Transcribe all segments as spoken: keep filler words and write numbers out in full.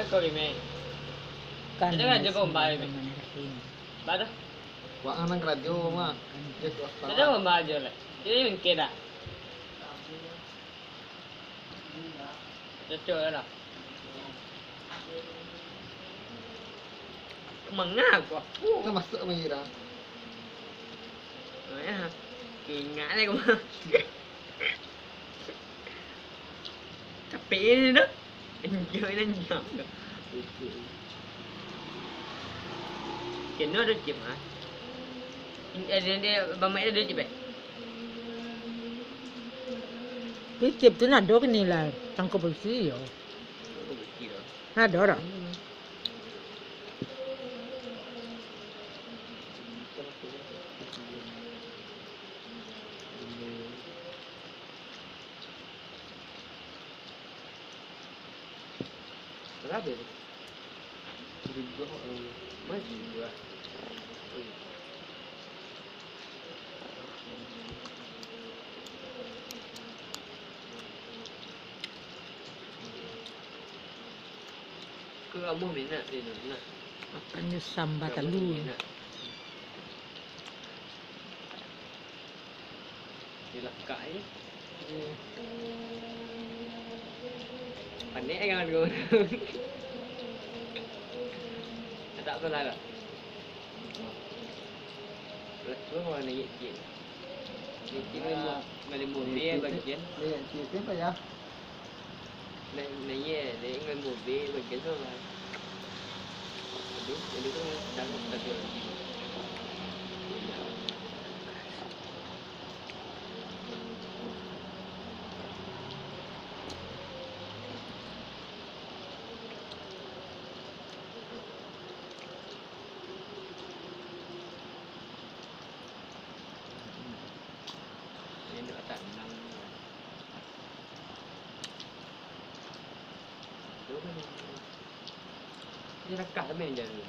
Sorry, meh. Kan ada aja kau bayar, meh. Baru. Wak anang karajo mah. Dia tu apa? Ada mau bayar aja lah. Jadi mungkin dah. Cocok lah. Mangah aku. Kan masuk mengira. Oh, ya. Ingat lah aku. Capek ni dah. Enjoy lah nyam. Kena ada chip, ha? Eh, dia, dia, Bang Mat ada chip, eh? Di chip tu nado kini lah, tangko polisi yo. Nado dah. Barapo tu? Duduak, eh, maju lah. Oi. Kau amuah minat dia tu, nak. Makannyo samba talu. Minat. Dilakak je. Panek kan aku. Tak apalah kak. Lepas tu orang naik cik. Naik cik limo, limo B bagian. Naik cik siapa ya? Naiak, naiak, naiak ngan mobil, bagian tu lah. Aduh, jadi tu dah tak ada lagi. Enak tanang. Dia rakah kami yang jalan.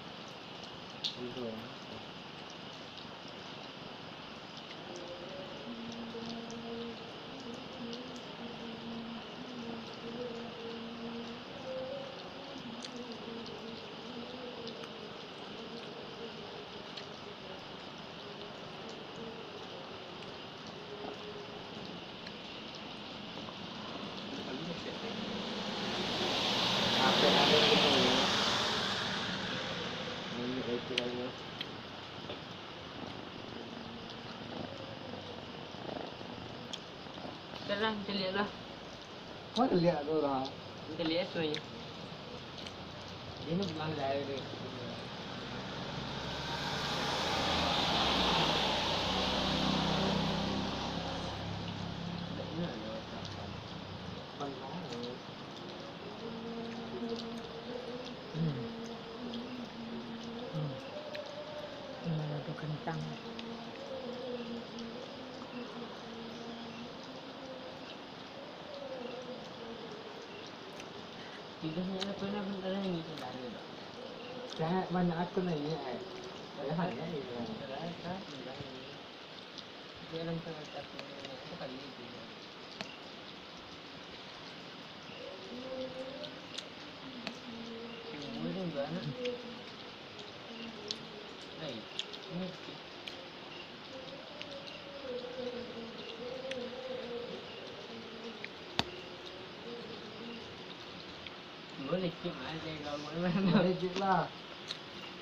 Sekarang kita lihat lah. Kau lihat tu lah. Kita lihat semuanya. Ini pernah dari dia. Hmm. Hmm. Ini ada kentang. Tidaknya apa nak bentar lagi tu dah ada. Dah mana aku nanya, eh. Padahal ya, ya. Padahal tak, padahal. Dia dalam tengah satu, apa kali itu? Semua tu enggak nak. Hai, ini sikit. Boleh cik aja kalau boleh. Boleh cik lah.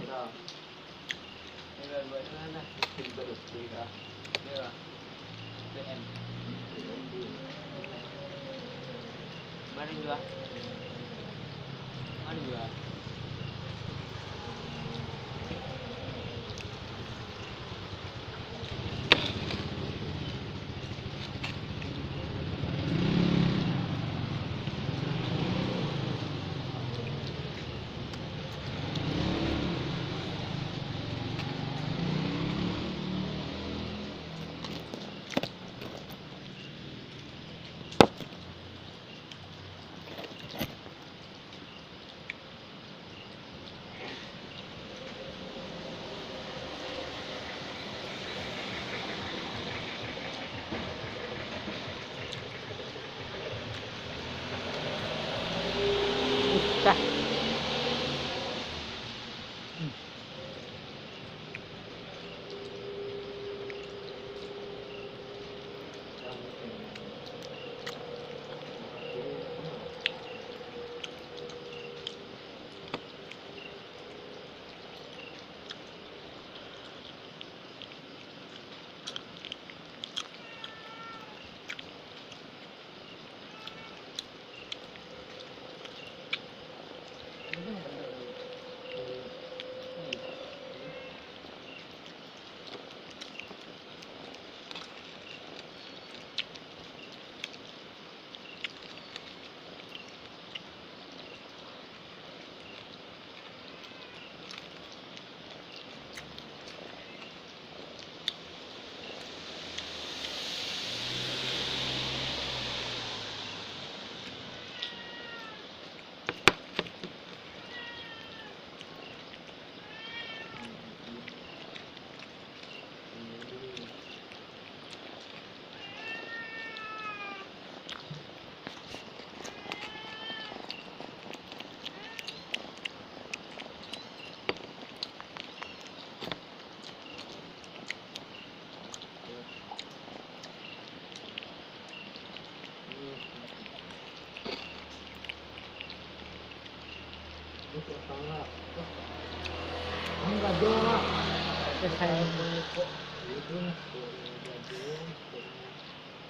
Dah. Tinggal buat di mana? Tinggal di mana? Iya. B M. Mari dua. Mari dua. Dah.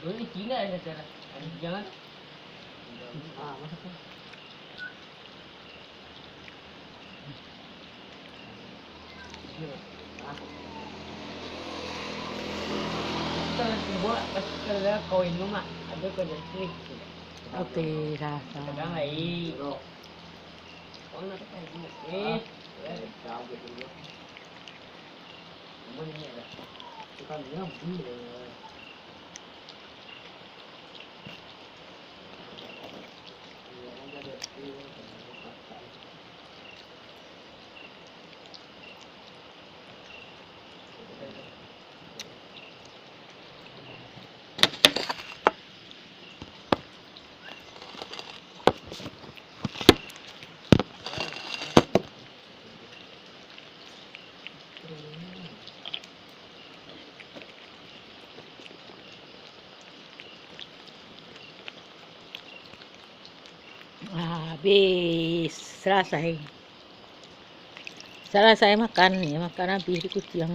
Dulu Cina ada cara. Jangan. Oke, dah, dah. Habis, salasai. Salasai makan, yo makan habis di kuciang.